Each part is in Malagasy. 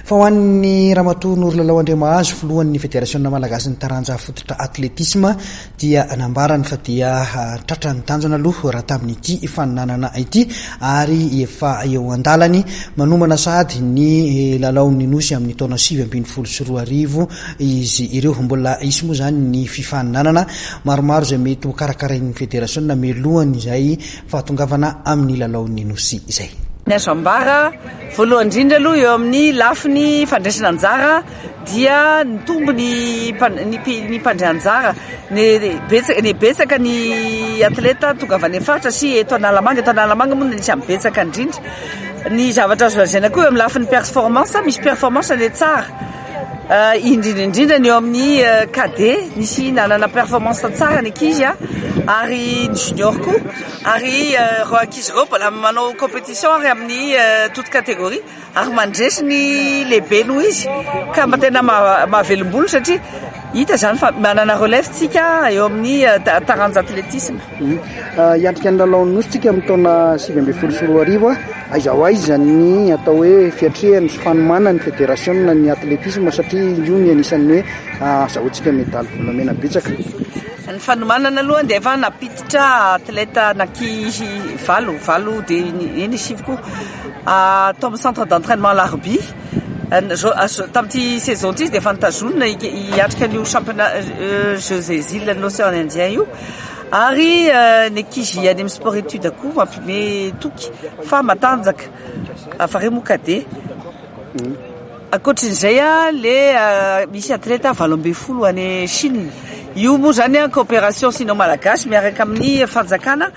Fa ho an'ny Ramatoa Norolalao Andriamahazo, filohan'ny Federasiona Malagasin'ny taranja fototra atletisma dia nambarany fa dia tratra ny tanjona aloha raha tamin'ity faninanana ity ary efa eo an-dalany manomana sahady ny lalaon'ny Nosy amin'ny taona 2019 izy ireo. Mbola hisy moa izany ny fifaninanana maromaro izay mety ho karakarain'ny federasiona mialohan'izay fahatongavana amin'ny lalaon'ny Nosy izay. Ny azo ambara voalohany indrindra aloha eo amin'ny lafiny fandraisana anjara dia nitombo ny ny mpandray anjara, ny betsaka ny atleta tonga avy any amin'ny faritra sy eto Analamanga, eto Analamanga moa no anisan'ny betsaka indrindra. Ny zavatra azo lazaina koa eo amin'ny lafiny performance, misy performance le tsara, indrindra indrindra ny eo amin'ny cadet, nisy nanana performance tsara ny ankizy ary ny junior koa, ary ireo ankizy ireo mbola manao competition ary amin'ny toute catégorie. Ary mandresy ny lehibe noho izy ka mba tena mahavelom-bolo satria hita izany fa manana relève tsika eo amin'ny taranja athlétisme. Hiatrika ny lalaon'ny Nosy tsika amin'ny taona 2019. Aiza ho aiza ny atao hoe fiatrehana sy fanomanan'ny federasiona ny athlétisme satria io ny anisan'ny hoe ahazahoantsika medaly volamena betsaka. Ny fanomanana aloha dia efa nampiditra atleta anankizy valo, valo dia eny sivy koa. Tao amin'ny centre d'entrainement Alarobia, tamin'ity saison ity izy dia efa notazonina hiatrika an'io championnat Jeux des îles de l'Océan Indien io. Ary ny ankizy any amin'ny sport étude koa mampime toky fa matanjaka, fa ireo moa cadet. Ankoatrin'izay, le misy atleta 18 any Chine. Io moa izany coopération sino-malagasy miaraka amin'ny fanjakana.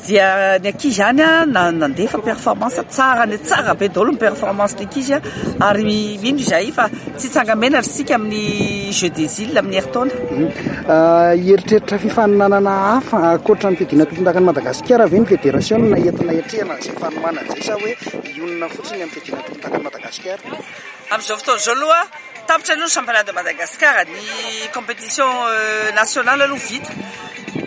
Dia ny ankizy ihany nandefa performance tsara ny tsara be daholo ny performance ny ankizy ary mino izahay fa tsy hitsanga-menatra isika amin'ny Jeux des îles amin'ny herintaona. Hieritreritra fifaninanana hafa ankoatra ny fiadiana tompondakan'i Madagasikara ve ny federasiona entina hiatrehana an'izay fanomanana izay sa hoe hionona fotsiny amin'ny fiadiana tompondakan'i Madagasikara? Amin'izao fotoana izao aloha Tapitra aloha ny championnat de Madagascar, ny compétition nationale aloha vita.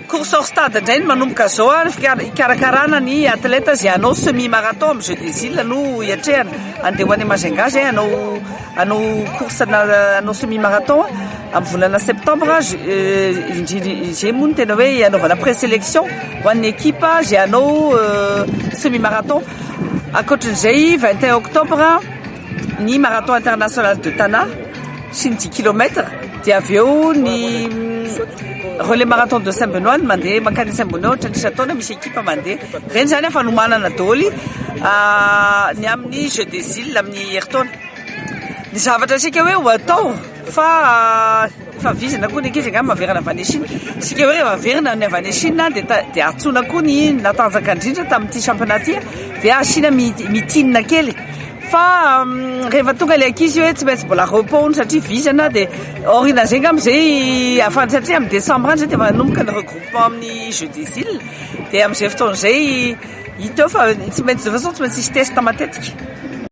Course hors stade indray no manomboka izao hikarakarana ny athlète izay hanao semi marathon amin'ny jeux des îles no hiatrehana. Handeha ho any Majunga izay hanao hanao course hanao semi marathon amin'ny volana septembre indrindra izay moa no tena hoe hanaovana présélection ho an'ny équipe izay hanao semi marathon. Ankoatran'izay 21 octobre ny marathon international de Tana sy ny dix kilomètre dia avy eo ny relais marathon de Saint Benoît ny mandeha mankany Saint Benoît ohatran'ny isan-taona misy ekipa mandeha. Ireny izany efa nomanana daholo ny amin'ny jeux des îles amin'ny herintaona. Ny zavatra isika hoe ho atao fa efa vizana koa ny ankizy angamba maverina avy any Chine. Isika hoe rehefa averina ny avy any Chine dia dia antsoina koa ny natanjaka indrindra tamin'ity championnat ity dia asiana meeting kely. Fa rehefa tonga ilay ankizy hoe tsy maintsy mbola repos hono satria vizana dia aorianan'izay angamba izay ahafahana satria amin'ny décembre any izay dia manomboka ny regroupement amin'ny jeux des îles dia amin'izay fotoana izay hita eo fa tsy maintsy de toute façon tsy maintsy hisy test matetika.